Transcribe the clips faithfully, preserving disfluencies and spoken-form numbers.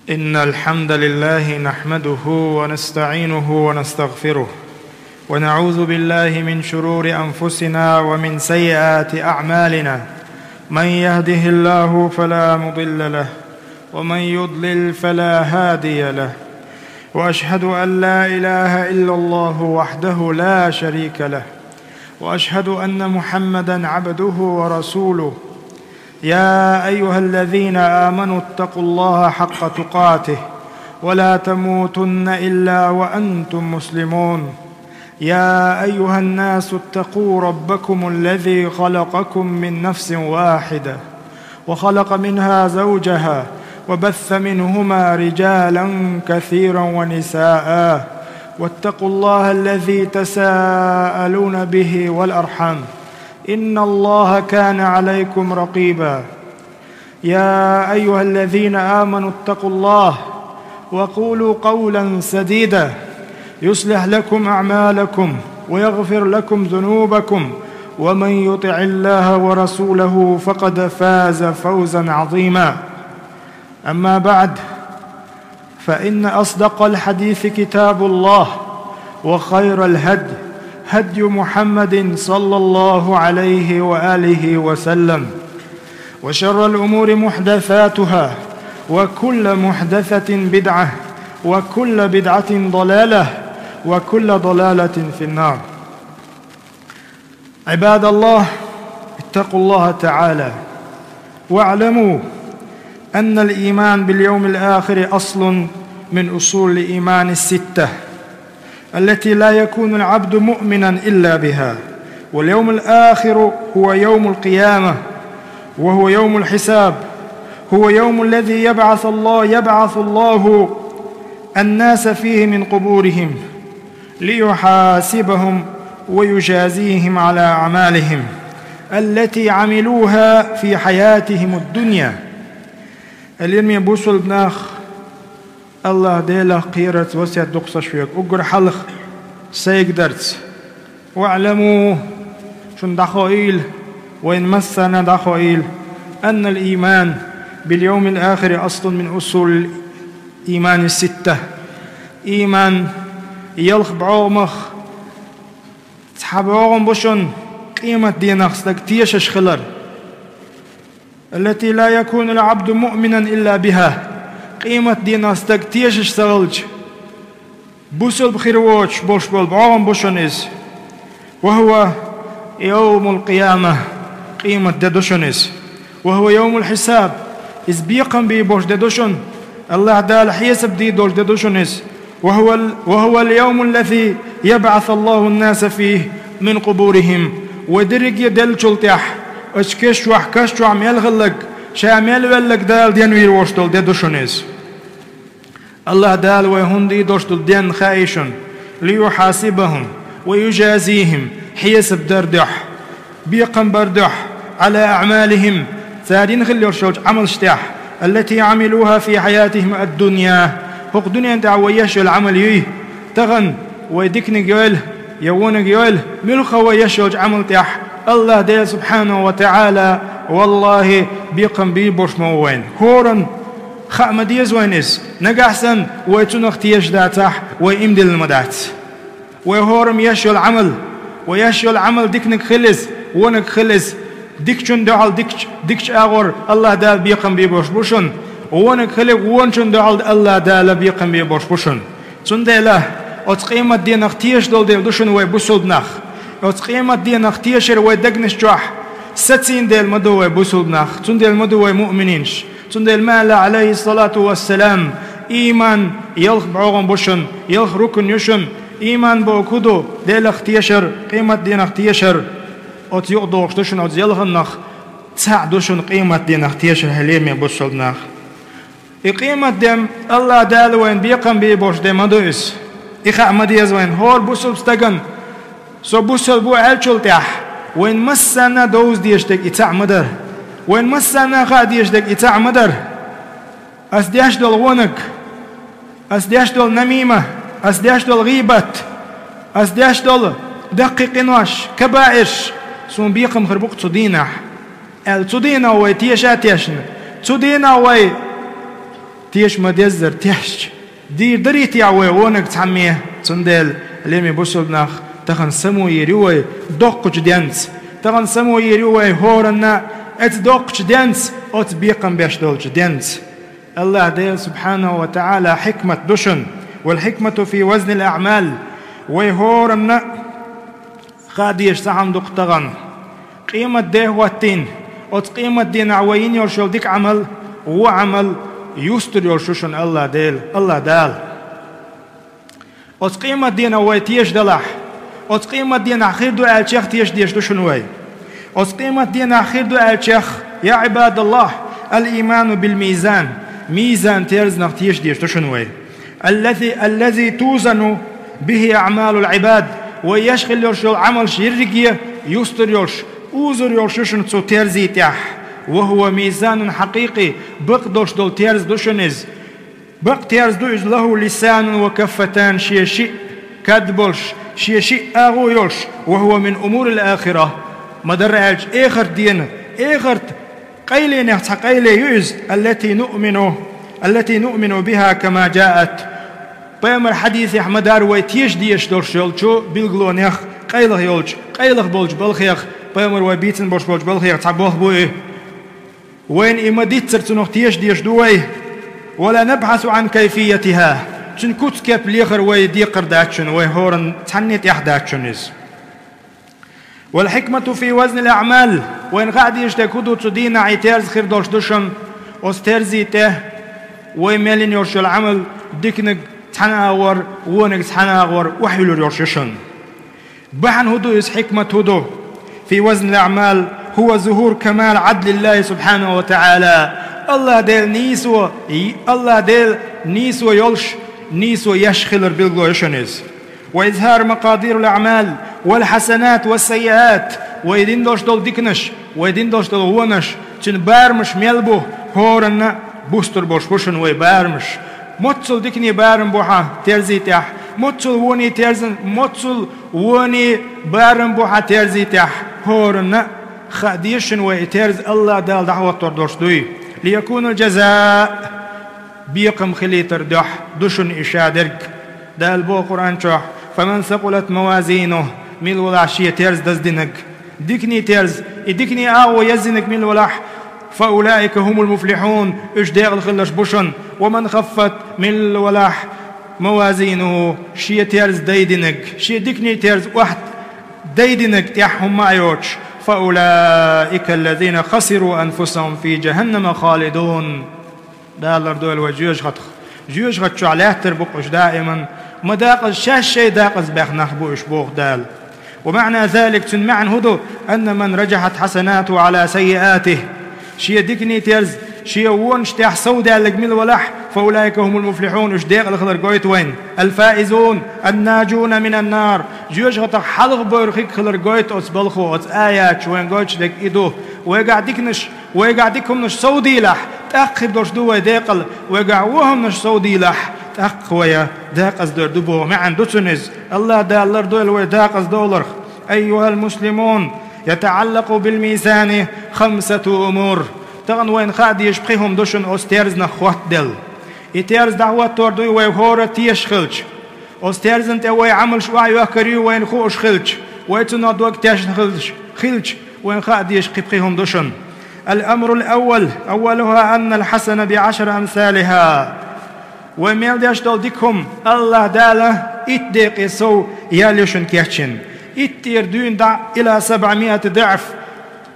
إن الحمد لله نحمده ونستعينه ونستغفره، ونعوذ بالله من شرور أنفسنا ومن سيئات أعمالنا. من يهده الله فلا مضل له، ومن يضلل فلا هادي له. وأشهد أن لا إله إلا الله وحده لا شريك له، وأشهد أن محمدا عبده ورسوله. يا أيها الذين آمنوا اتقوا الله حق تقاته ولا تموتن إلا وأنتم مسلمون. يا أيها الناس اتقوا ربكم الذي خلقكم من نفس واحدة وخلق منها زوجها وبث منهما رجالا كثيرا ونساء، واتقوا الله الذي تساءلون به والأرحام، إن الله كان عليكم رقيبا. يا أيها الذين آمنوا اتقوا الله وقولوا قولا سديدا يصلح لكم أعمالكم ويغفر لكم ذنوبكم، ومن يطع الله ورسوله فقد فاز فوزا عظيما. أما بعد، فإن أصدق الحديث كتاب الله، وخير الهدي هدي محمد صلى الله عليه وآله وسلم، وشر الأمور محدثاتها، وكل محدثة بدعة، وكل بدعة ضلالة، وكل ضلالة في النار. عباد الله، اتقوا الله تعالى، واعلموا أن الإيمان باليوم الآخر أصل من أصول الإيمان الستة، التي لا يكون العبد مؤمنا إلا بها. واليوم الآخر هو يوم القيامة، وهو يوم الحساب، هو يوم الذي يبعث الله، يبعث الله الناس فيه من قبورهم ليحاسبهم ويجازيهم على أعمالهم التي عملوها في حياتهم الدنيا. Лераме бусалба нах, Аллах Делах кхерарца васет ду-кх со шуга, уггар хьалха сайга дарца. واعلموا, шуна дӀахоийла, вайна массарна дӀахоийла, أن الإيمان باليوم الآخر أصل من أصول الإيمان الستة. Ийман ялх бӀогӀамах цхьа бӀогӀам ба шуна, къематденах стаг тешаш хилар. التي لا يكون العبد مؤمنا إلا بها. Къематденах стаг тешаш ца хилча, бусалба хир воацаш болуш бола бӀогӀам ба шуна иза. وهو يوم القيامة, къематде ду шуна иза. وهو يوم الحساب, иза бекхам бе болуш де ду шуна, Аллах Дала хьесап де долуш де ду шуна иза. وهو ال-، وهو اليوم الذي يبعث الله الناس فيه من قبورهم. Вай дерриге а деллачул тӀаьхьа, оцу кеша чохь, каш чохь мел хилларг, ша мел велларг Дала денвийр волуш долу де ду шуна иза. Аллах Дала вай хӀунда ийдош долу денна хаий шуна, ليحاسبهم ويجازيهم, хьесап дар дуьхьа, бекхам бар дуьхьа, على أعمالهم, цара йина хилла йолуш йолчу Ӏамалш тӀехь, التي عملوها في حياتهم الدنيا. ХӀокху дуьнен тӀехь вай еш йолу Ӏамал юй? Тахана вай диканиг йойла, я вониг йойла, муьлхха вай еш йолчу Ӏамал тӀехь Аллах Дела субхьанаху ва таӀала, валлахӀи, бекхам бийр болуш ма ву вайна. ХӀоранна хаа ма деза вайна иза. Нагахь санна вай цунах тешаш дацахь, вай иман диллина ма дац. Вай хӀораммо еш йолу Ӏамал, вай еш йолу Ӏамал диканиг хила иза, вониг хила иза, дикачун дуьхьал дикачу, дикачу агӀор Аллах Дала бекхам бийр болуш бу шуна, вониг хиларг вончун дуьхьал Аллах Дала бекхам бийр болуш бу шуна. Цундела оцу къематденах тешаш долу дела ду шуна вай бусалба нах. Оцу къематденах тешар вай дегнаш чохь сацийна дела ма ду вай бусалба нах, цундела ма ду вай муъминаш. Цундела ма аьлла, Ӏалайхиссалату вассалам, ийман ялх бӀогӀам бу шуна, ялх рукн ю шуна. Ийман бохург хӀун ду? Делах тешар, къематденах тешар. Оцу юкъа догӀуш ду шуна оцу ялханнах цхьаъ ду шуна къематденах тешар, хьоме бусалба нах. И къематде Аллах Дала вайна бекхам бийр болуш де ма ду иза. И хаа ма деза вайна. ХӀора бусалба стагана, со бусалба ву аьллачул тӀаьхьа, вайна массарна а довза дезаш дерг и цхьаъ ма дара. Вайна массарна а хаа дезаш дерг и цхьаъ ма дара. Ас деш долу вониг, ас деш долу намима, ас деш долу гӀийбат, ас деш долу даккхий къинош, кабаирш, суна бекхам хир бу-кх цу дийнахь, аьлла, цу дийнахь вай теша а тешна, цу дийнахь вай Теша ма-деззара тешча, дийр дарий-те вай вониг цхьамме? Цундела, лераме бусалба нах, тахан само йийр ю вай доккхача денца. Тахан само йийр ю вай хӀоранна оцу доккхача денца, оцу бекхам беш долча денца. АллахӀ Дела, субхьанаху ва таӀала, хьикмат ду шуна. والحكمة في وزن الأعمال. Вай хӀоранна хаа дезаш цхьа хӀама ду-кх тахан. Къематде хӀоттийна, оцу къематдийнахь вай йина йолуш йолу дика Ӏамал, вон Ӏамал юстур йолуш ю шуна АллахӀ Дела, АллахӀ Дала. Оцу къематдийнахь вай тешаш далахь, оцу къематдийнахь хир ду аьллачех тешаш дезаш ду шуна вай. Оцу къематдийнахь хир ду аьллачех, я Ӏибадаллахь, الإيمان بالميزان, мизан-терзанах тешаш дезаш ду шуна вай. الذي، الذي توزن به أعمال العباد, вай еш хилла йолуш йолу Ӏамалш ерриге юстур йолуш, узур йолуш ю шуна цу терзий тӀехь. وهو ميزان حقيقي, бакъдолуш долу терза ду шуна иза. Бакъ терза ду иза. له لسان وكفتان, шен шиъ кад болуш, шен шиъ агӀо йолуш. وهو من أمور الآخرة, ма-дарра аьлча, эхарт дена, эхарт къайленех цхьа къайле ю иза, التي نؤمن، التي نؤمن بها كما جاءت. Пайхамар хьадисехь ма-дарра вай тешаш дезаш долуш йолчу билгалонех, къайлаха йолчу, къайлаха болчу балхех, пайхамар вай бийцина болуш болчу балхех цхьа болх бу и. Вайна и ма-диццара цунах тешаш дезаш ду вай. ولا نبحث عن كيفيتها. Цуьнан куц-кеп лехар вай декхар дац шуна, вай хӀоранна цхьанне тӀехь дац шуна иза. والحكمة في وزن الأعمال. Вайна хаа дезаш дерг хӀун ду цу дийнахь и терза хир долуш ду шуна? Оцу терзий тӀе вай мел йина йолуш йолу Ӏамал диканиг цхьана агӀор, вониг цхьана агӀор охьаюьллур йолуш ю шуна. Бахьана хӀун ду иза, хьикмат хӀун ду? في وزن الأعمال هو ظهور كمال عدل الله سبحانه وتعالى. АллахӀ Дела нийсо, АллахӀ Дела нийсо йолуш, нийсо еш хилар билгало ю шуна иза. وإظهار مقادير الأعمال والحسنات والسيئات. Вай дина долуш долу диканаш, вай дина долуш долу вонаш, цуьнан барамаш мел бу, хӀоранна бустур болуш бу шуна вай барамаш. Моццул диканийн барам бу хьан терзий тӀехь, моццул вонийн терзан, моццул вонийн барам бу хьан терзий тӀехь, хӀоранна хаа дезаш шуна вай и терза АллахӀ Дала дӀахӀоттор долуш дуй. ليكون الجزاء, бекхам хилийтар дуьхьа ду шуна и шадерг. Дала боху Къуръан чохь: فمن ثقلت موازينه, мила валахь шен терза даздинарг, диканийн терза, и диканийн агӀо яздинарг мила валахь, فأولئك هم المفلحون, уьш декъала хилларш бу шуна. ومن خفت, мила валахь موازينه, шен терза дайдинарг, шен диканийн терза охьа дайдинарг тӀехь хӀумма а йоцуш, فأولئك الذين خسروا أنفسهم في جهنم خالدون. Дала лардойла вай жоьжахатах. Жоьжахати чохь лаьттар бу-кх уьш даиман. Ма декъаза, шаьш шайн декъаза баьхна нах бу уьш, боху Дала. ومعنى ذلك, цуьнан маьӀна хӀун ду? أن من رجحت حسناته على سيئاته. Шен диканийн терза шен вонаш тӀехь совдаьлларг мила валахь, فأولئك هم المفلحون, уьш декъала хилар гойту вайна. الفائزون، الناجون من النار. Жоьжахатах хьалха бевр хиг хилар гойту оцу балхо, оцу аяташ вайна гойтуш дерг и ду. Вайгахь диканаш, вайгахь дика хӀуманаш совдийлахь, тӀаккха хир долуш ду вай декъала, вайгахь вон хӀуманаш совдийлахь, тӀаккха вай декъаза дер ду боху маьӀна ду цуьнан иза. АллахӀ Дала лардойла вай декъаза доларх. أيها المسلمون، يتعلق بالميزان خمسة أمور. Тахана вайна хаа дезаш пхи хӀума ду шуна оцу терзанах хӀоттаделла. И терза дӀахӀоттор дуй вай хӀора тешаш хилча. Оцу терзан тӀе вай Ӏамалш охьайохкар ю вайна хууш хилча, вай цунах дог тешна хилча, хилча, вайна хаа дезаш кхин пхи хӀума ду шуна. الأمر الأول، أولها أن الحسنة بعشر أمثالها. Вай мел деш долу дика хӀума АллахӀ Дала итт декъе сов ял ю шуна кечйина. Итт тӀера дуьйна дӀа إلى سبعمائة ضعف.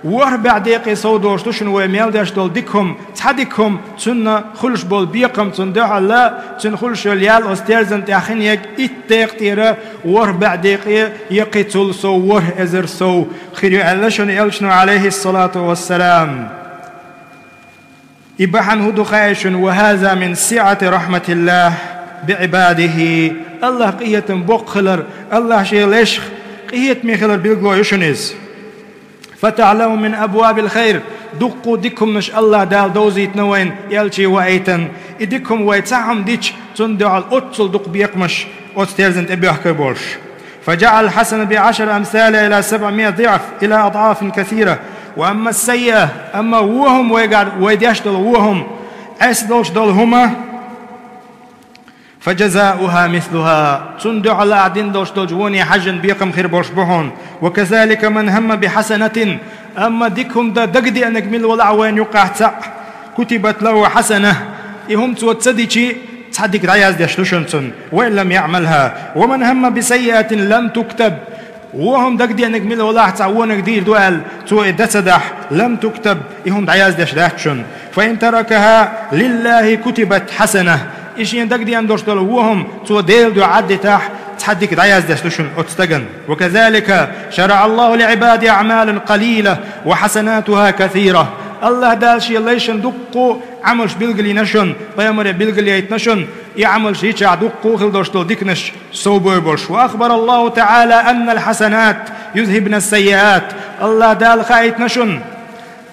ВорхӀ бӀе декъе сов долуш ду шуна вай мел деш долу дика хӀума, цхьа дика хӀума, цунна хуьлуш болу бекхам, цунна дуьхьал а, цунна хуьлуш йолу ял оцу терзан тӀехь хиннарг итт декъа тӀера ворхӀ бӀе декъе, я кхин цул сов, ворхӀ эзар сов хир ю аьлла шуна элчано, عليه الصلاة والسلام. И бахьана хӀун ду хаьий шуна? وهذا من سعة رحمة الله بعباده. АллахӀ къинхетам боккха хилар, АллахӀ шен лайшах къинхетаме хилар билгало ю шуна иза. فتعلم من أبواب الخير. Дуккха дика хӀуманаш АллахӀ Дала довзийтина вайна, элчий ваийтина. И дика хӀума вай цхьа хӀума дича, цунна дуьхьал оццул дукха бекхамаш оцу терзан тӀе боьхкур болуш. فجعل الحسنة بعشر أمثالها إلى سبعمائة ضعف، إلى أضعاف كثيرة. وأما السيئة, амма вон хӀума вайгахь, вай деш долу вон хӀума, Ӏеса долуш долу хӀума, فجزاؤها مثلها, цунна дуьхьал ахь дина долуш долчу воне хьаьжжина бекхам хир болуш бу хьуна. وكذلك من هم بحسنة, амма дика хӀума дан дагадеанарг мила валахь вайна юккъехь цхьаъ, كتبت له حسنة, и хӀума цо ца дичи, цхьа дика дӀаяздеш ду шуна цунна, وإن لم يعملها, ومن هم بسيئة لم تكتب, вон хӀума дагадеанарг мила валахь, цхьа вониг дийр ду аьлла, цо и дан ца дахь, لم تكتب, и хӀума дӀаяздеш дац шуна. فإن تركها لله كتبت حسنة, и шена дагадеана долуш долу вон хӀума цо Делан дуьхьа Ӏаддитахь, цхьа дика дӀаяздеш ду шуна оцу стагана. وكذلك شرع الله لعباده أعمالا قليلة وحسناتها كثيرة. АллахӀ Дала Шен лайшна дуккха а Ӏамалш билгалйина шуна, пайхамаре билгалъяйтина шуна, и Ӏамалш йичахь дуккха а хила долуш долу диканаш совбой болуш. وأخبر الله تعالى أن الحسنات يذهبن السيئات. АллахӀ Дала хаийтина шуна,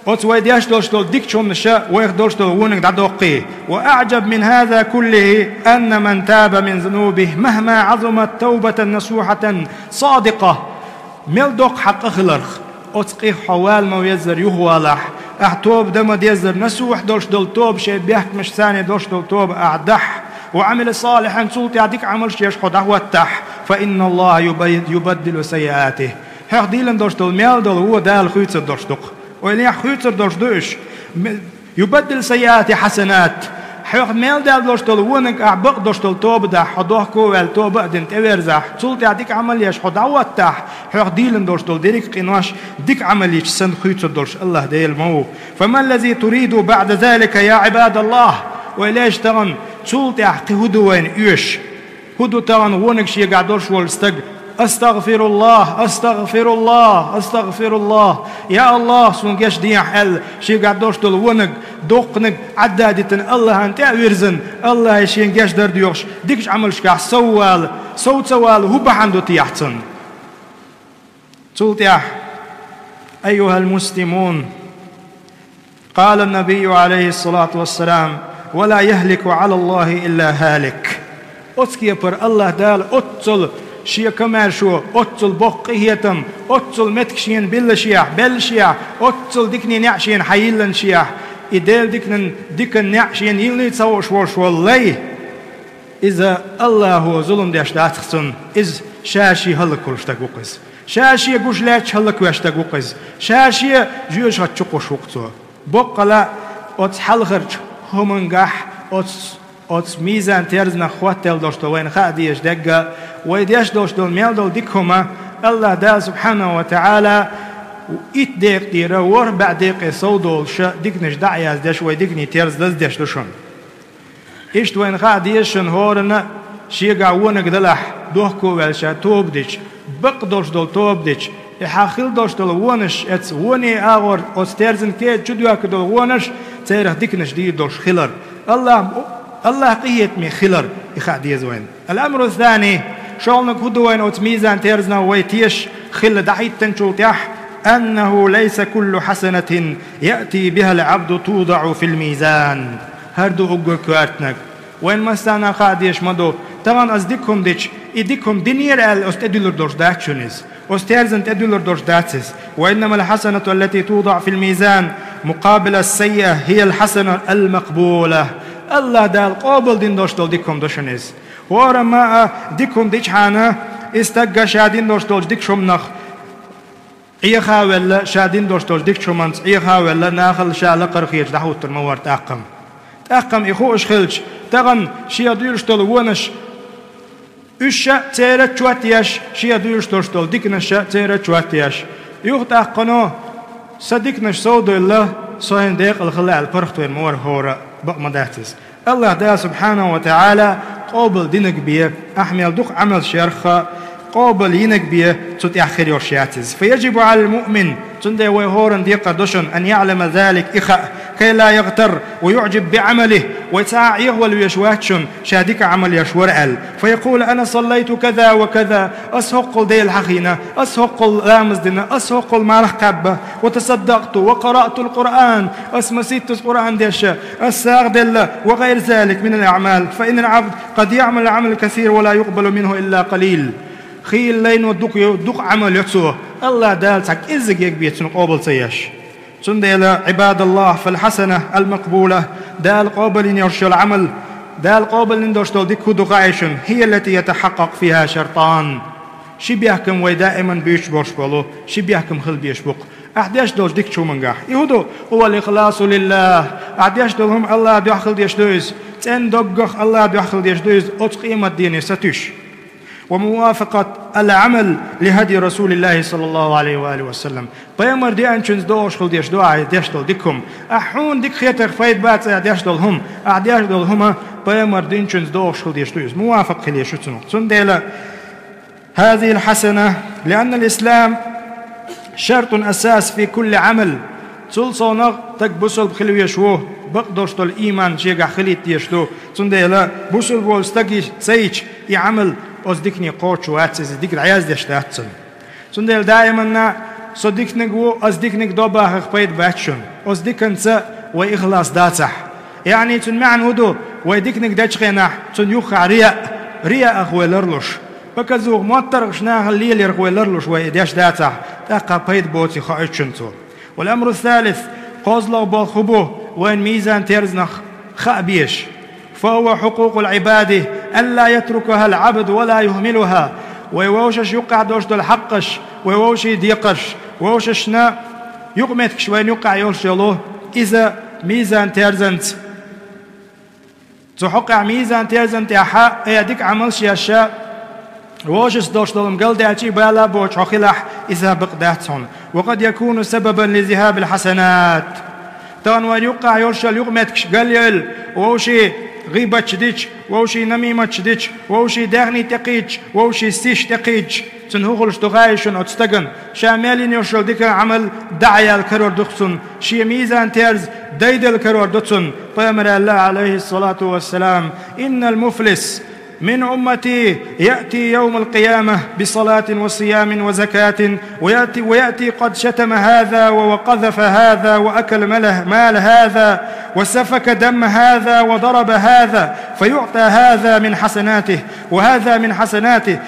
оцу вай деш долуш долу дикачу хӀуманаша вайх долуш долу вониг дӀадоккхий. وأعجب من هذا كله أن من تاب من ذنوبه مهما عظمت توبة نصوحة صادقة. Мел доккха хьакъ хиларх, оцу къих хьо вала ма веззара юхавалахь, ахь тоба дан ма деззара, насухь долуш долу тоба, шайн бехкамашца долуш долу тоба ахь дахь, وعمل صالحا, цул тӀаьхьа дика Ӏамалш еш хьо дӀахӀоттахь, فإن الله يبي-, يبدل سيئاته. Хьох диллина долуш долу мел долу вон Дала хуьйцур долуш ду-кх. Ойла ехь, хуьйцур долуш ду уьш. М-, يبدل السيئات حسنات. Хьох мел даьлла долуш долу вониг ахь бакъ долуш долу тоба дахь, хьо дохко а ваьлла, тоба а дина тӀеверзахь, цул тӀаьхьа дика Ӏамал еш хьо дӀахӀоттахь, хьох диллина долуш долу дерриг а къинош дика Ӏамал йича санна хуьйцур долуш АллахӀ Дела ма ву. فما الذي تريد بعد ذلك يا عباد الله؟ Ойла еш тахана, цул тӀаьхьа кхин хӀун ду вайна оьшуш? ХӀун ду тахана вониг шегахь долуш волу стаг? أستغفر الله، أستغفر الله، أستغفر الله. Я АллахӀ, суна гечдехьа аьлла, шегахь долуш долу вониг, доккханиг Ӏадда а дитина, АллахӀана тӀе а вирзина, АллахӀе шена гечдар доьхуш, дикачу Ӏамалшкахь сов вала, сов ца вала хӀун бахьана ду техьа цунна? Цул тӀаьхьа, أيها المسلمون، قال النبي عليه الصلاة والسلام: ولا يهلك على الله إلا هالك. Оцу кепара АллахӀ Дала оццул шен комаьршо, оццул боккха къинхетам, оццул меттиг шена биллашехь, беллашехь, оццул диканийн неӀ шена хьайилланашехь, и Делан диканан, диканан неӀ шена йиллий ца хууш волуш волу лай, иза АллахӀо зулам деш дац-кх цунна, иза ша-шен хӀаллакволуш стаг ву-кх иза. Ша-шен гуш лаьтташ хӀаллаквеш стаг ву-кх иза. Ша-шен жоьжахати чу кхуш ву-кх цо. Боккъала оцу хьалхарчу хӀумангахь, оцу, оцу мийзан-терзанах хӀоттаделла долуш ду вайна хаа дезаш дегга, вай деш долуш долу мел долу дика хӀума, АллахӀ Дала субхьанаху ва таӀала итт декъа тӀера ворхӀ бӀе декъе совдолуша диканаш дӀа а яздеш, вай диканийн терза даздеш ду шуна. Иштта вайна хаа деза шуна хӀоранна а, шегахь вониг далахь, дохко а ваьлла ша тоба дича, бакъ долуш долу тоба дича, и хьан хила долуш долу вонаш, эцу воне агӀор оцу терзан кеда чу доьхка долу вонаш, церах диканаш дийр долуш хилар. АллахӀ, АллахӀ къинхетаме хилар, и хаа деза вайна. الأمر الثاني, шолгӀаниг хӀун ду вайна оцу мийзан-терзанах вай тешаш хилла дӀахӀиттинчул тӀаьхьа, أنه ليس كل حسنة يأتي بها العبد توضع في الميزان. ХӀара ду уггар коьртаниг. Вайна массарна а хаа дезаш ма ду, тахана аса дика хӀума дича, и дика хӀума динера аьлла, оцу тӀе дуьллур долуш дац шуна иза. Оцу терзан тӀе дуьллур долуш дац иза. وإنما الحسنة التي توضع في الميزان مقابل السيئة هي الحسنة المقبولة. АллахӀ Дала къобалдина долуш долу дика хӀума ду шуна иза. ХӀорамма а дика хӀума дичахьана, и стагга ша дина долуш долчу дикачу хӀуманах Ӏеха а велла, ша дина долуш долчу дикачу хӀуманца Ӏеха а велла, нахала ша лакхара хеташ дӀахӀуттур ма вара тӀаккха-м. ТӀаккха-м и хууш хилча, тахана шен дуьйлуш долу вонаш, уьш а церан чот еш, шен дуьйлуш долуш долу диканаш а церан чот еш. Юха-тӀаккха-м, сан диканаш совдевлла, со хӀинца декъала хила аьлла паргӀатвер ма вара хӀора, бакъ ма дац иза. АллахӀ Дала субхьанаху ва таӀала къобалдинарг бен, ахь мел дукха Ӏамалш ярх а, къобалйинарг бен цу тӀехь хир йолуш яц иза. فيجب على المؤمن, цундела вай хӀоранна декхар ду шуна, أن يعلم ذلك, и хаа, كي لا يغتر ويعجب بعمله, вай цхьа а Ӏехавала везаш вац шуна, ша дика Ӏамал еш вара аьлла. فيقول: أنا صليت كذا وكذا, аса хӀоккхул Дела хьахийна, аса хӀоккхул ламаз дина, аса хӀоккхул марха кхаьбна, وتصدقت وقرأت القرآن, аса масийттаза Къуръан дешна, аса сагӀа делла, وغير ذلك من الأعمال، فإن العبد قد يعمل العمل الكثير ولا يقبل منه إلا قليل. Хийла лайно дукха, дукха Ӏамал йо цо, АллахӀ Дала цхьа кӀеззиг ерг бен цунна къобал ца еш. Цундела, عباد الله، فالحسنة المقبولة, Дала къобалйина йолуш йолу Ӏамал, Дала къобалйина долуш долу дика хӀун ду хаьий шуна, هي التي يتحقق فيها شرطان. Ши бехкам вай даиман буьйцуш болуш болу, ши бехкам хила безаш бу-кх ахь деш долчу дикачу хӀумангахь. И хӀун ду? هو الإخلاص لله. Ахь деш долу хӀума АллахӀан дуьхьа хила дезаш ду иза. ЦӀена доггах АллахӀан дуьхьа хила дезаш ду иза, оцу къематдене сатуьйсуш. وموافقة العمل لهدي رسول الله صلى الله عليه وآله وسلم. Пайхамар деанчуьнца догӀуш хила дезаш ду ахь деш долу дика хӀума. Ахь хьуна дика хетарх пайда бац ахь деш долу хӀума. Ахь деш долу хӀума пайхамар динчуьнца догӀуш хила дезаш ду иза. Мувафакъ хила езаш ю цунах. Цундела, هذه الحسنة، لأن الإسلام شرط أساس في كل عمل. Цул совнах стаг бусалба хила везаш ву, бакъдолуш долу ийман шегахь хилийта дезаш ду. Цундела бусалба волу стаг ца йича, и Ӏамал оцу дикане кхочуш вац, иза дика дӀаяздеш дац цунна. Цундела даиманна со диканиг ву, ас диканиг до бахарх пайда бац шуна. Оцу диканца вай ихлас дацахь. Яъни цуьнан маьӀна хӀун ду, вай диканиг дечу хенахь, цунна юххехь риа, риаах вай ларлуш. Показуха моттаргӀаш нахана леларх вай ларлуш вай и деш дацахь, тӀаккха пайда боций хоуьйту шуна цо. والأمر الثالث, кхозлагӀа болу хӀун бу вайн мизан-терзанах хаа безаш. فهو حقوق العباد ألا يتركها العبد ولا يهملها. Вай вовшашна юккъехь долуш долу хьакъаш, вай вовшийн декхарш, вовшашна юкъаметтигаш вайна юккъехь йолуш йолу, иза мизан-терзанца. Цу хьокъехь мизан-терзан тӀехь хьан а дика Ӏамалш еш, вовшашца долуш долу хӀума галдаьлча а, бала боцуш хьо хилахь, иза бакъ дац хьуна. وقد يكون سببا لذهاب الحسنات. Тахана вайна юккъехь йолуш йолу юкъаметтигаш галъевлла, вовшийн гӀийбаташ дича, вовшийн намиматаш дича, вовшийн даьхни тӀекхийдича, вовшийн сиз тӀекхийдича, цунна хӀун хуьлуш ду хаьий шуна оцу стагана? Ша мел йина йолуш йолу дика Ӏамал дӀа а яьлла карор ду-кх цунна, шен мизан-терза дайделла карор ду цунна. Пайхамара аьлла, عليه الصلاة والسلام: إن المفلس من أمتي يأتي يوم القيامة بصلاة وصيام وزكاة، ويأتي، ويأتي قد شتم هذا وقذف هذا وأكل مال، مال هذا وسفك دم هذا وضرب هذا، فيعطى هذا من حسناته وهذا من حسناته،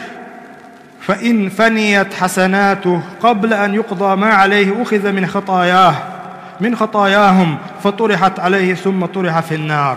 فإن فنيت حسناته قبل أن يقضى ما عليه أخذ من خطاياه، من خطاياهم، فطرحت عليه ثم طرح في النار.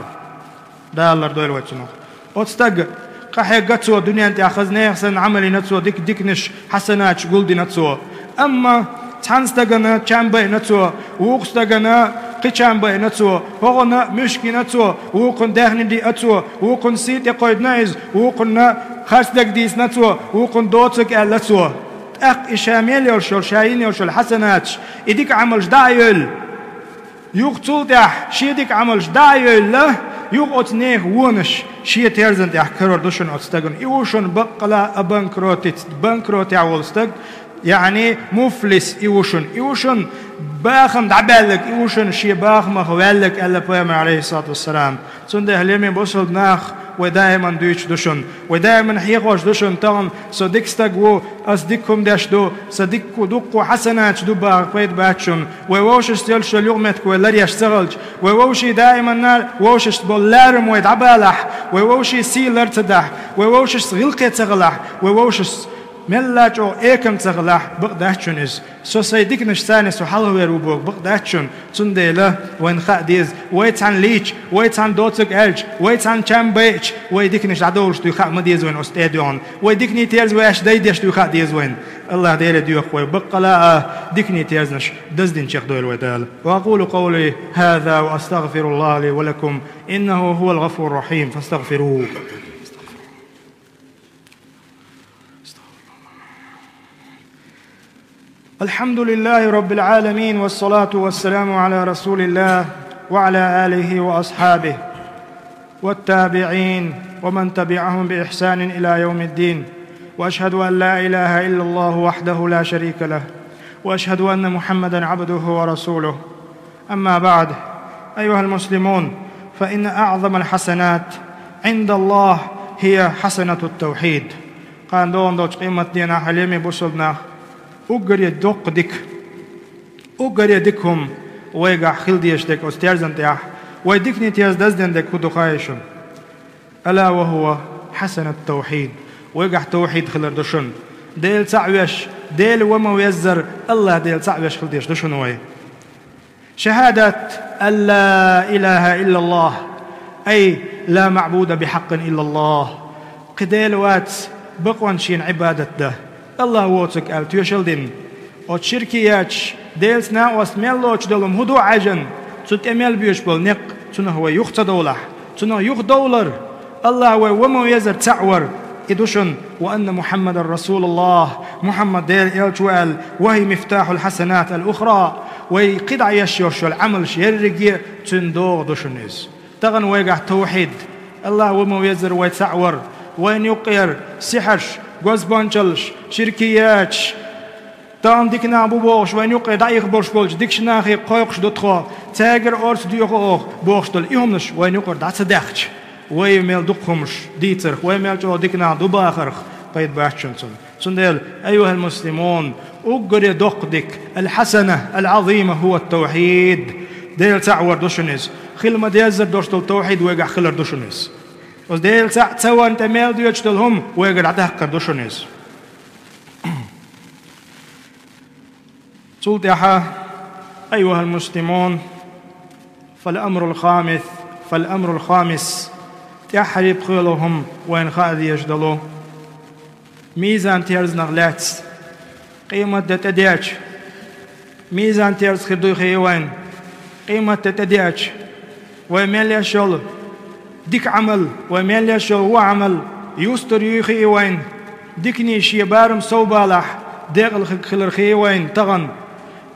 Дала лардойла вай цунах. Оцу стага къахьегна цо дуьнен тӀехь, хаза нехан санна Ӏамал йина цо, дика диканаш, хьасанаташ гулдина цо. Амма цхьана стагана чам байина цо, вукху стагана кхин чам байина цо, хӀокхунна муьшк йина цо, вукхунна даьхни диъна цо, вукхунна сий тӀекхойдина иза, вукхунна харцдерг дийцина цо, вукхунна доцург аьлла цо. ТӀаккха и ша мел йолуш йолу, ша йина йолуш йолу хьасанаташ, и дика Ӏамалш дӀа а йевлла, юха цул тӀаьхьа шен дика Ӏамалш дӀа а йевлла, юха оцу нехан вонаш шен терзан тӀехь карор ду шуна оцу стагана. И ву шуна баккъала а обанкротиц-, банкротехь волу стаг, яъни муфлис и ву шуна. И ву шуна бахам дӀабаьлларг, и ву шуна шен бахамах ваьлларг, аьлла пайхамара, عليه الصلاة والسلام. Цундела, лераме бусалба нах, вай даиман дуьйцуш ду шуна. Вай даиман хьехош ду шуна тахана: со дика стаг ву, ас дика хӀума деш ду, сан дика дуккха хьасанаташ ду бахарх пайда бац шуна. Вай вовшашца йолуш йолу юкъаметтиг вай ларъеш ца хилча, вай вовшийн даиманна вовшашца болу ларам вай дӀабалахь, вай вовшийн сий лар ца дахь, вай вовшашца гӀиллакхе ца хилахь, вай вовшашца мелла а чӀогӀа экам ца хилахь, бакъ дац шуна иза. Со сайн диканашца со хьалхавер ву бохург бакъ дац шуна. Цундела вайна хаа деза, вай цхьаьна лийча, вай цхьаьна доцург аьлча, вай цхьаьна чам байча, вай диканаш дӀадовлуш дуй хаа ма деза вайна оцу тӀе а дуьхьал. Вай диканийн терза вай аьшна дайдеш дуй хаа деза вайна. АллахӀ Дела доьху вай баккъала а диканийн терзанаш даздинчех дойла вай Дала. وأقول قولي هذا وأستغفر الله لي ولكم، إنه هو الغفور الرحيم، فاستغفروه. الحمد لله رب العالمين، والصلاة والسلام على رسول الله وعلى آله وأصحابه والتابعين ومن تبعهم بإحسان إلى يوم الدين. وأشهد أن لا إله إلا الله وحده لا شريك له، وأشهد أن محمدا عبده ورسوله. أما بعد، أيها المسلمون، فإن أعظم الحسنات عند الله هي حسنة التوحيد. Кхана догӀун долчу къематдийнахь, лераме бусалба нах, уггаре доккха дика, уггаре дика хӀума вайгахь хила дезаш дерг оцу терзан тӀехь, вай диканийн терза даздина дерг хӀун ду хаьий шуна? ألا وهو حسنة التوحيد. Вайгахь тавхьид хилар ду шуна. Дела цхьаъ веш, Дела ван ма веззара, АллахӀ Дела цхьаъ веш хила дезаш ду шуна вай. شهادة أن لا إله إلا الله، أي لا معبود بحق إلا الله. Кхы Дела вац бакъонца шена Ӏибадат дан Аллахӏ воцург аьлла тоьшалла дина. Оцу ширке еча Делаца накъост мел лоцуш долу хӀума хӀун ду Ӏаьржа, цу тӀе мел боьдуш болу некъ, цунах вай юха ца довлахь, цунах юха довлар, Аллахӏ вай ва ма везар цхьаъ вар, и ду шуна, وأن محمدا رسول الله, Мухьаммад Делан элча ву аьлла, وهي مفتاح الحسنات الأخرى, вай кхидӀа а еш йолуш йолу Ӏамалш ерриге а цуьнан догӀа ду шуна иза. Тахана вайгахь тавхьид, Аллахӏ ва ма везар вай цхьаъ вар, вайна юккъера сихьарш, гозбанчаллаш, ширке ечаш, тахана дика нах бу бохуш, вайна юккъе дӀаихна болуш болчу дикачу нахе кхойкхуш ду тхо, цаьргара орца доьху оха бохуш долу и хӀуманаш вайна юкъара дӀа ца даьхча, вай мел дукха хӀуманаш дийцарх, вай мел чӀогӀа дика нах ду бахарх пайда бац шуна цунна. Цундела, أيها المسلمون, уггаре доккха дика, الحسنة العظيمة هو التوحيد. Дела цхьаъ вар ду шуна иза. Хила ма-деззара долуш долу тавхьид вайгахь хилар ду шуна иза. Оцу Дела цхьаъ ца варна тӀе мел доьдуш долу хӀума вайгара дӀадаккхар ду шуна иза. Цул тӀаьхьа, أيها المسلمون, فالأمر الخامس, فالأمر الخامس, тӀаьххьара пхоьалгӀа хӀума вайна хаа дезаш долу мизан-терзанах лаьцна, къематде тӀедеача, мизан-терза хир дуй хии вайна, къематде тӀедеача, вай мел еш йолу дика Ӏамал, вай мел еш йолу вон Ӏамал юстур юй хии вайна, диканийн шен барам сов балахь, декъала хиг хилар хии вайна тахана,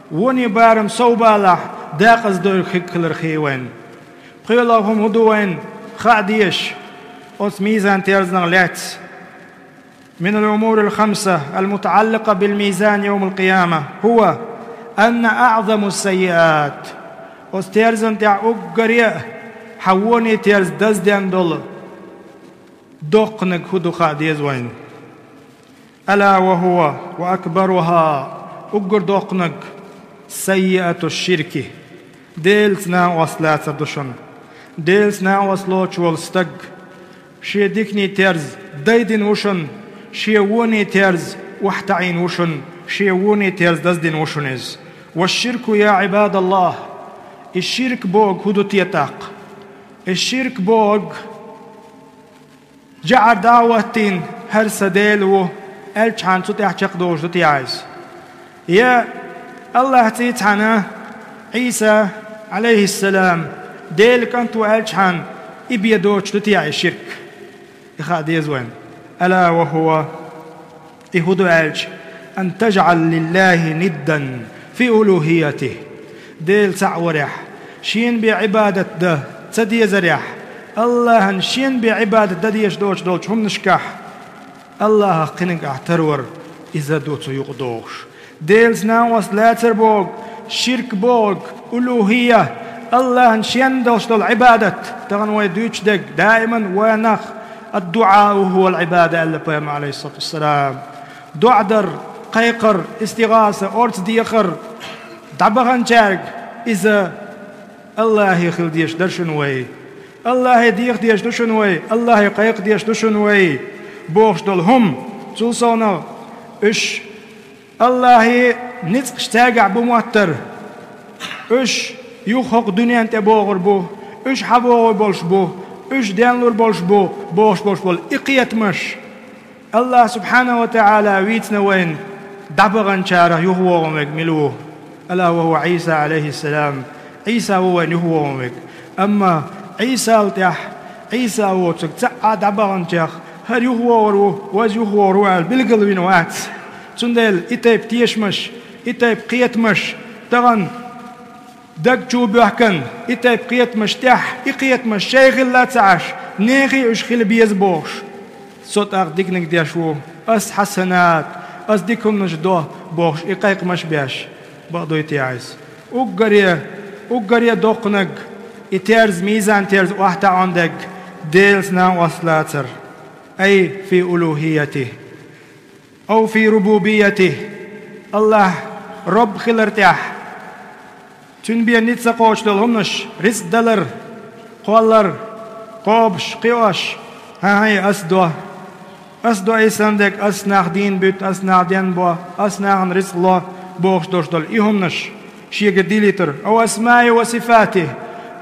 вонийн барам сов балахь, декъаза дойриг хиг хилар хии вайна. ПхоьалгӀа хӀума хӀун ду вайна хаа дезаш оцу мизан-терзанах лаьцна? من الأمور الخمسة المتعلقة بالميزان يوم القيامة هو أن أعظم السيئات. Оцу терзан тӀехь уггаре а хьан вонийн терза дазден долу доккханиг хӀун ду хаа деза вайна. ألا وهو وأكبرها, уггар доккханиг, سيئة الشرك. Делаца накъост лацар ду шуна. Делаца накъост лоцуш волу стаг шен диканийн терза дайдина ву шуна, шен вонийн терза охьатаӀийна ву шуна, шен вонийн терза даздина ву шуна иза. والشرك يا عباد الله, и ширк бохург хӀун ду те тӀаккха? И ширк бохург, жаӀар дӀа а хӀоттийна, хӀара сан Дела ву, аьлчхьана цу тӀехь чекхдолуш ду те иза? Я Аллахь цӀийцхьана Ӏийса, Ӏалайхиссалам, Делан кӀант ву аьлчхьана и бен доцуш ду те и ширк? И хаа деза вайна. ألا وهو, и хӀун ду аьлча, أن تجعل لله ندا في ألوهيته. Дела цхьаъ варехь, шена бен Ӏибадат дан ца дезарехь, Аллахьан шена бен Ӏибадат дан дезаш доцуш долчу хӀуманашкахь, Аллахьах кхиниг ахь тарвар, иза ду цу юкъа догӀуш. Делаца накъост лацар бохург, ширк бохург, улухӀия, Аллахьан шена долуш долу Ӏибадат, тахана вай дуьйцуш дерг, даиман вайнах, الدعاء هو العبادة, аьлла пайхамар, Ӏалайхиссалату вассалам. ДоӀа дар, кхайкхар, истигӀаса, орца дехар, дӀабаханчаьрга иза Аллахье хила дезаш дара шуна вай. Аллахье деха дезаш ду шуна вай, Аллахье кхайкха дезаш ду шуна вай, бохуш долу хӀума. Цул совнагӀа, уьш Аллахье ницкъаш цаьргахь бу моттар. Уьш юха хӀокху дуьнен тӀе богӀур бу, уьш хьан богӀур болуш бу, уьш денлур болуш бу, бохуш болуш болу и кхетамаш. Аллахь субхьанаху ва таӀала вийцина вайна дӀабаханчарах юхавогӀун верг мила ву? ألا وهو عيسى عليه السلام. Ӏийса ву вайна юхавогӀун верг. Амма Ӏийсал тӀаьхьа, Ӏийса воцург цхьа а дӀабаханчех, хӀара юхавогӀур ву, важа юхавогӀур ву аьлла билгал вина вац. Цундела и тайпа тешамаш, и тайпа кхетамаш тахана даг чу боьхкина, и тайпа кхетамаш тӀехь, и кхетамаш шайх хилла а ца Ӏаш, нехан уьш хила беза бохуш. Со тӀаккха диканиг деш ву, ас хьасанат, ас дика хӀуманаш до бохуш, и кхайкхамаш беш, бакъ дуй те иза? Уггаре, уггаре доккханиг, и терза, мизан-терза охьатаӀон дерг, Делаца накъост лацар. أي في ألوهيته أو في ربوبيته. Аллахь Рабб хилар тӀехь, Цуьнан бен ницкъ ца кхочуш долу хӀуманаш, рицкъ далар, кхоллар, кхобуш, кхиош, хӀан-хӀей, ас до. Ас до и санна дерг, ас нах дийна буьту, ас нах денбо, ас нахана рицкъ ло, бохуш долуш долу и хӀуманаш. Шегара дийлийтар: «أو أسمائه وصفاته».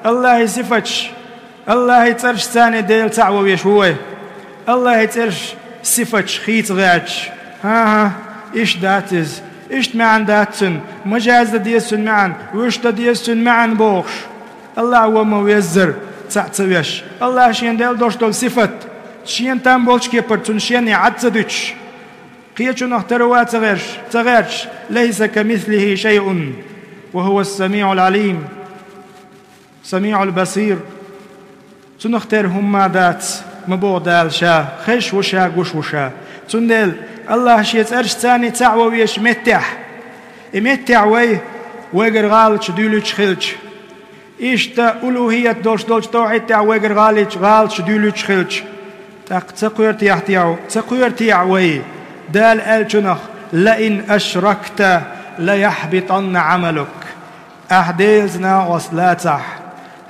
АллахӀа сифаташ, АллахӀа цӀерашца Дела цхьаъ ван везаш ву вай. АллахӀа цӀераш, сифаташ хийца гӀерташ. ХӀан-хӀа, иштта дац иза, иштта маьӀна дац цуьнан, мажаз дан деза цуьнан маьӀна, вуьшта дан деза цуьнан маьӀна бохуш. АллахӀ ван ма веззара цхьаъ ца веш. АллахӀа Шена делла долуш долу сифат, Шена там болчу кепара цунна Шена Ӏад ца дуьтуш. Кхечунах тара ван ца гӀерташ, ца гӀерташ: «ليس كمثله شيء وهو السميع العليم، السميع البصير». Цунах тера хӀумма дац, ма боху Дала Ша, хезаш ву Ша, гуш ву Ша. Цундела АллахӀа Шен цӀерашца цхьаъ ван везачу меттехь, и меттехь вай, вайгара гӀалаташ дуьйлуьйтуш хилча, иштта улухӀият долуш долчу тавхьид тӀехь вайгара гӀалаташ, гӀалаташ дуьйлуьйтуш хилча, тӀаккха ца кхоьру техьа, ца кхоьру техьа вай Дала аьллачунах: «لئن أشركت ليحبطن عملك». Ахь Делаца накъост лацахь,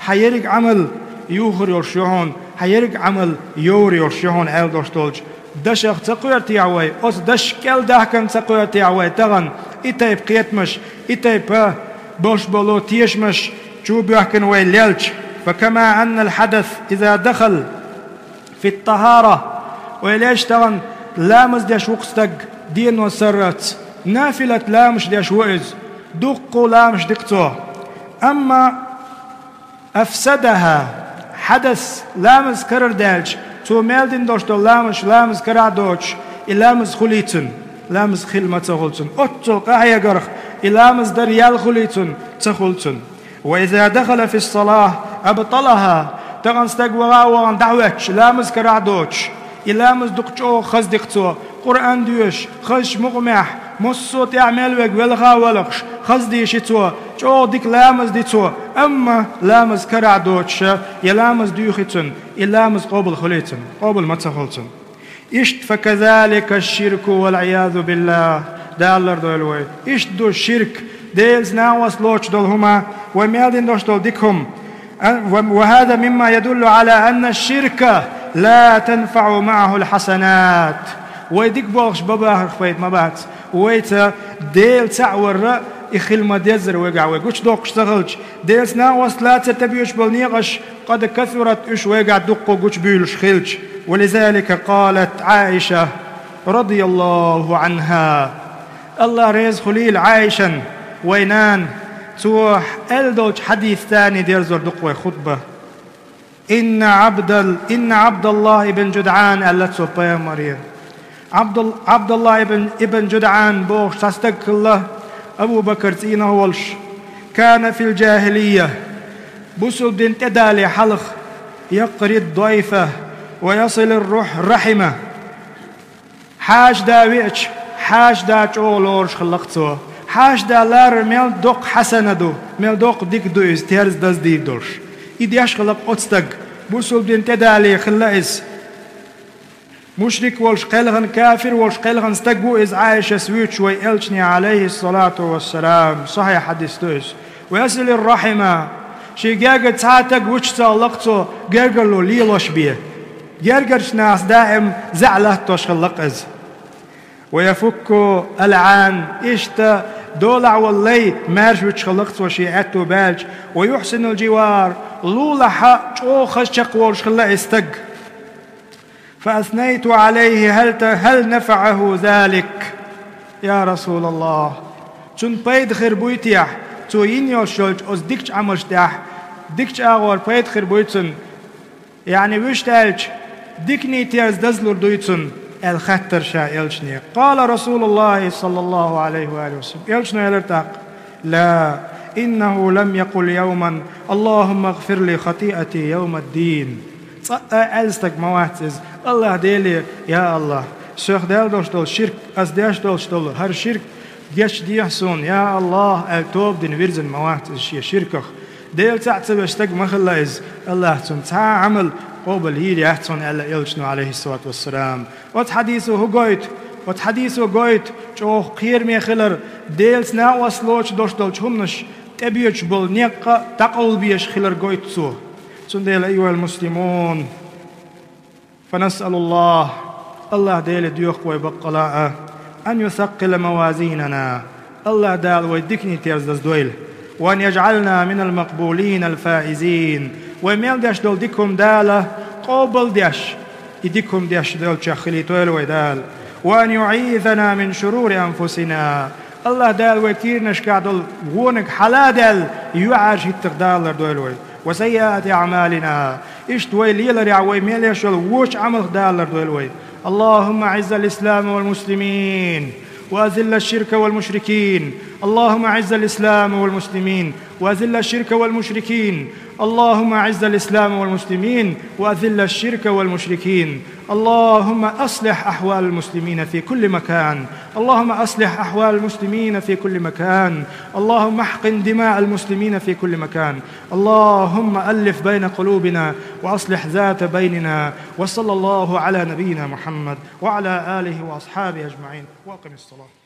хьан ерриг Ӏамал юхур йолуш ю хьуна, хьан ерриг Ӏамал йовр йолуш ю хьуна аьлла долуш долчу дашах ца кхоьру техьа вай, оцу дашах кӀел дахкана ца кхоьру техьа вай тахана, и тайпа кхетамаш, и тайпа болуш болу тешамаш чу боьхкина вай лелча. «فكما أن الحدث إذا دخل في الطهارة». Вай леш тахана ламаз деш ву-кх стаг, дено сарралц, нафилат ламазаш деш ву иза, дуккха ламазаш ди-кх цо. Амма «أفسدها», хьадас, ламаз карара даьлча, цо мел дина долуш долу ламазаш, ламаз карахь доцуш, и ламаз хуьлий цуьнан, ламаз хила ма ца хуьлу цуьнан. Оццул къахьегарх и ламаз дар ял хуьлий цуьнан, ца хуьлу цуьнан. «وإذا دخل في الصلاة أبطلها». Тахана стаг ваха а вахана дӀахӀоьттуш, ламаз карахь доцуш, и ламаз дукха чӀогӀа хаза ди-кх цо, Къуръан доьшуш, хазачу мукъамехь, массо а тӀехь мел верг велха а велхаш, хаза дийши цо, чӀогӀа дика ламаз ди цо, амма ламаз карахь доцуша, я ламаз дуьйхи цуьнан, и ламаз къобал хуьлий цуьнан, къобал ма ца хуьлу цуьнан. Иштта, «فكذلك الشرك والعياذ بالله», Дала лардойла вай. Иштта ду ширк, Делаца накъост лоцуш долу хӀума, вай мел дина долуш долу дика хӀума. А, ва, «وهذا مما يدل على أن الشرك لا تنفع معه الحسنات». Вай дика болуш бан-бахарх пайда ма бац. Вайца Дела цхьаъ варра и хила ма-деззара вайгахь вай гучудоккхуш ца хилча, Делаца накъост лацар тӀебоьдуш болу некъаш, «قد كثرت», уьш вайгахь дуккха гучубуьйлуш хилча. «ولذلك قالت عائشة رضي الله عنها». АллахӀ реза хуьлийла Ӏайшана, вай нана, цо аьлла долчу хьадисца дерзор ду-кх вай хутба. «إن عبد ال-، إن عبد الله بن جدعان», аьлла цо пайхамаре. Абдул-, Абдулла ибн, ибн Джудъан бохуш цхьа стаг хилла, Абу Бакар цӀийнах волуш. «كان في الجاهلية», бусулба дин тӀедале хьалха, «يقري الضيف ويصل الرح-، الرحم». Хьаша да веача, хьаша да чӀогӀа лоруш хилла-кх цо. Хьаша да ларар мел доккха хьасана ду, мел доккха дика ду иза, терза даза дийр долуш. И деш хилла-кх оцу стага, бусулба дин тӀедале хилла иза. Мушрик волуш кхелхина, кафир волуш кхелхина стаг ву иза Ӏайшас вуьйцуш вай элчане, Ӏалайхиссалату вассалам, сахьихь хьадис ду иза. «ويصل الرحم», шен гергара цхьа а стаг вуьйцуш ца хилла-кх цо гергарло лелош бен. Гергарчу нахаца даим зӀе латтош хилла-кх иза. «ويفك العان», иштта долахь волу лай маьрша вуьтуш хилла-кх цо шен аьтту баьлча. «ويحسن الجوار», лулахь а чӀогӀа хаза чекхволуш хилла иза стаг. «فأثنيت عليه هل ت-، هل نفعه ذلك». Я Расулаллах, цунна пайда хир буй техьа, цо йина йолуш йолчу оцу дикачу Ӏамалш тӀехь, дикачу агӀор пайда хир буй цунна, яъни вуьшта аьлча, диканийн терза дазлур дуй цунна, аьлла хаьттара ша элчане. «قال رسول الله صلى الله عليه وآله وسلم», элчано элира тӀаккха: «لا، إنه لم يقل يوما: اللهم اغفر لي خطيئتي يوم الدين». Цкъа а аьлла стаг ма вац иза: «АллахӀ Деле, я АллахӀ, соьх даьлла долуш долу ширк, ас деш долуш долу хӀара ширк гечдехьа суна, я АллахӀ», аьлла тоба дина вирзина ма вац иза шен ширках. Дела цхьаъ ца веш стаг ма хилла иза, АллахӀа цунна цхьа а Ӏамал къобал йийр яц хьуна, аьлла элчано, Ӏалайхиссалату вассалам. Оцу хьадисо хӀун гойту? Оцу хьадисо гойту чӀогӀа кхераме хилар, Делаца накъост лоцуш долуш долчу хӀуманаш тӀебоьдуш болу некъ а дӀакъовлабеш хилар гойту цо. Цундела, أيها المسلمون، فنسأل الله، АллахӀ Деле доьху вай баккъала а, أن يثقل موازيننا. АллахӀ Дала вай диканийн терза даза дойла. وأن يجعلنا من المقبولين الفائزين. Вай мел деш долу дика хӀума Дала къобал деш, и дика хӀума деш долчех хилийтойла вай Дала. وأن يعيذنا من شرور أنفسنا. АллахӀ Дала вай кийранашкахь долу вониг хьала а даьлла, юьхьӀаьржа хӀиттарх далалар дойла вай. وسيئات أعمالنا. Иштта вай леларехь вай мел еш йолу вочу Ӏамалх далалар дойла вай. اللهم أعز الإسلام والمسلمين وأذل الشرك والمشركين. اللهم أعز الإسلام والمسلمين وأذل الشرك والمشركين. اللهم أعز الإسلام والمسلمين وأذل الشرك والمشركين. اللهم أصلح أحوال المسلمين في كل مكان. اللهم أصلح أحوال المسلمين في كل مكان. اللهم احقن دماء المسلمين في كل مكان. اللهم ألف بين قلوبنا وأصلح ذات بيننا. وصلى الله على نبينا محمد وعلى آله وأصحابه أجمعين. وأقم الصلاة.